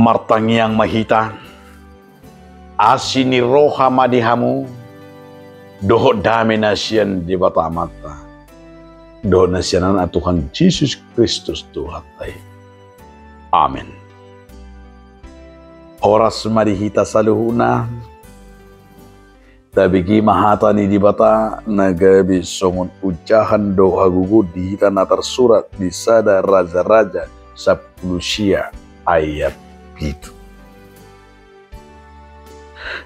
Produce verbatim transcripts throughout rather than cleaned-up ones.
Martangiang ma hita. Asi ni roha ma di hamu dohot dame na sian Debata Amanta dohot na sian Anakna Tuhan Jesus Kristus Tuhanta i. Amen. Horas ma di hita saluhutna. Tabege ma hata ni Debata na gabe songon ojahan dohot hagogoon di hita na tarsurat di Sada Raja-raja sampulu sia ayat pitu.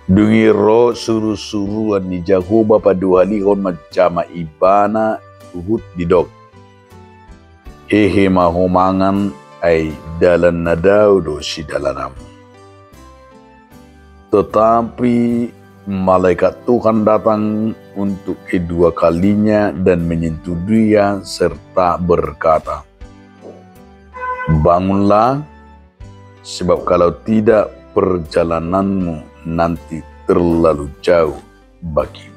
Dung i ro suru-suruan ni Jahowa paduahalihon manjama ibana huhut didok: Hehe ma ho mangan, ai dalan na dao do sidalananmu. Tetapi malaikat Tuhan datang untuk kedua kalinya dan menyentuh dia serta berkata, Bangunlah, sebab kalau tidak perjalananmu nanti terlalu jauh bagimu.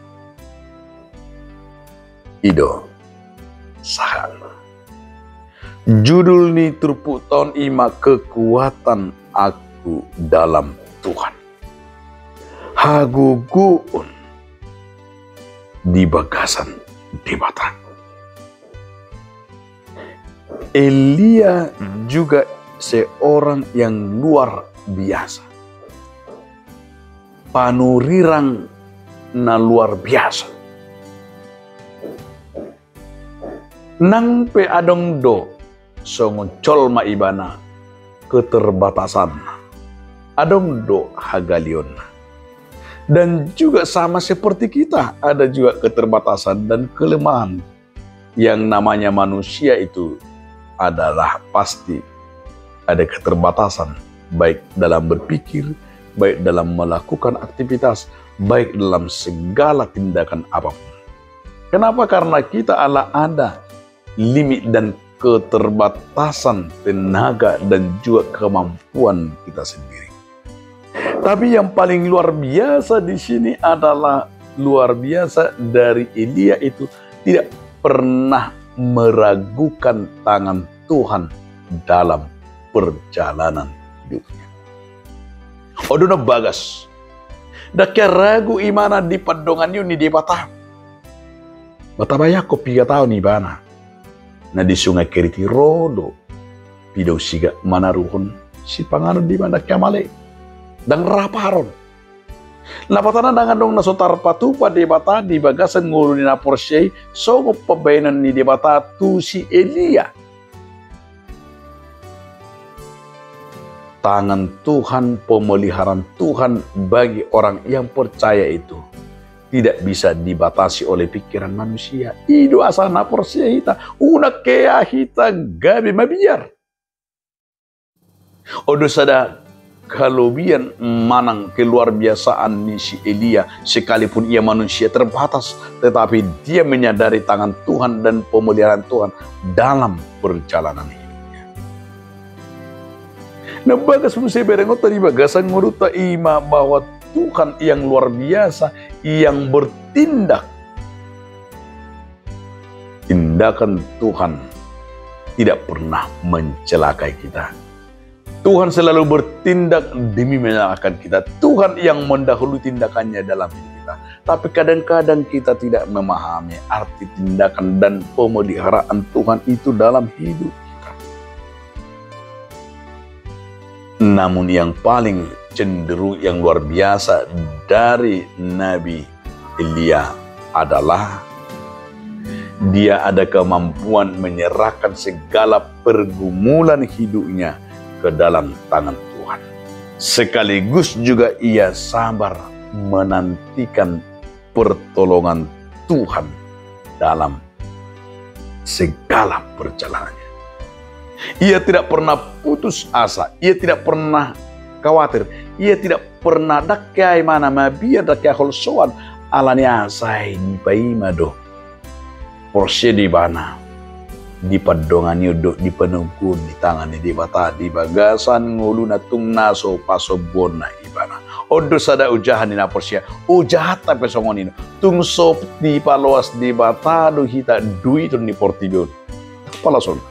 I do sahatna. Judul ni turpukta on i ma Kekuatan Aku Dalam Tuhan. Hagogoon di bagasan Debata. Elia juga seorang yang luar biasa. Panurirang na luar biasa. Nang pe adong do songon jolma ibana keterbatasanna. Adong do hagaleonna. Dan juga sama seperti kita, ada juga keterbatasan dan kelemahan. Yang namanya manusia itu adalah pasti ada keterbatasan, baik dalam berpikir, baik dalam melakukan aktivitas, baik dalam segala tindakan apapun. Kenapa? Karena kita ala ada limit dan keterbatasan tenaga dan juga kemampuan kita sendiri. Tapi yang paling luar biasa di sini adalah luar biasa dari Elia itu tidak pernah meragukan tangan Tuhan dalam perjalanan hidupnya. On do na bagas. Ndang hea ragu ibana di pandonganion ni Debata. Tabayangkon piga taon ibana na di Sungai Kerit i ro do pidong sigak manaruhon sipanganon di ibana, ndang hea male, ndang raparon. Lapatanna ndang adong na so tarpatupa Debata di bagasan ngolu ni na porsea i songon pambahenan ni Debata tu si Elia. Tangan Tuhan, pemeliharaan Tuhan bagi orang yang percaya itu tidak bisa dibatasi oleh pikiran manusia. I do asa na porsea hita, unang hea hita gabe mabiar. On do sada kelebihan manang keluarbiasaan ni si Elia, sekalipun ia manusia terbatas, tetapi dia menyadari tangan Tuhan dan pemeliharaan Tuhan dalam perjalanan hidupnya. Na bagas muse berengonta di bagasan ngolunta i ma bahwa Tuhan yang luar biasa yang bertindak. Tindakan Tuhan tidak pernah mencelakai kita. Tuhan selalu bertindak demi menyelamatkan kita. Tuhan yang mendahului tindakannya dalam hidup kita. Tapi kadang-kadang kita tidak memahami arti tindakan dan pemeliharaan Tuhan itu dalam hidup kita. Namun yang paling cenderung, yang luar biasa dari Nabi Elia adalah dia ada kemampuan menyerahkan segala pergumulan hidupnya ke dalam tangan Tuhan. Sekaligus juga ia sabar menantikan pertolongan Tuhan dalam segala perjalanannya. Ia tidak pernah putus asa, ia tidak pernah khawatir, ia tidak pernah, ndang hea ibana mabiar, ndang hea holsoan, ala ni asa i dipaima do. Porsea do ibana dipandongani on dohot dipanoguhon ni tangan ni Debata di bagasan ngoluna tung na so pasombuonna ibana. On do sada ojahan ni na porsea, ojahanta pe songon i do. Tung so dipaloas Debata do hita doiton ni portibi on. Ndang pala songon i.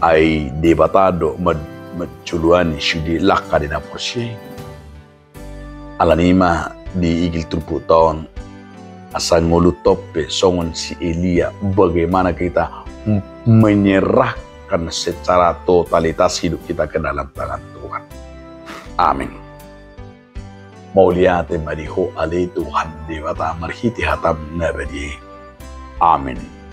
Ai Debata do ma-, manjoloani sude langka ni na porsea i. Alani i ma diigil turpukta on, asa ngolunta on pe songon si Elia, bagaimana kita m-, menyerahkan secara totalitas hidup kita ke dalam tangan Tuhan. Amin. Mauliate ma di Ho ale Tuhan Debata marhite hataM na badia i. Amin.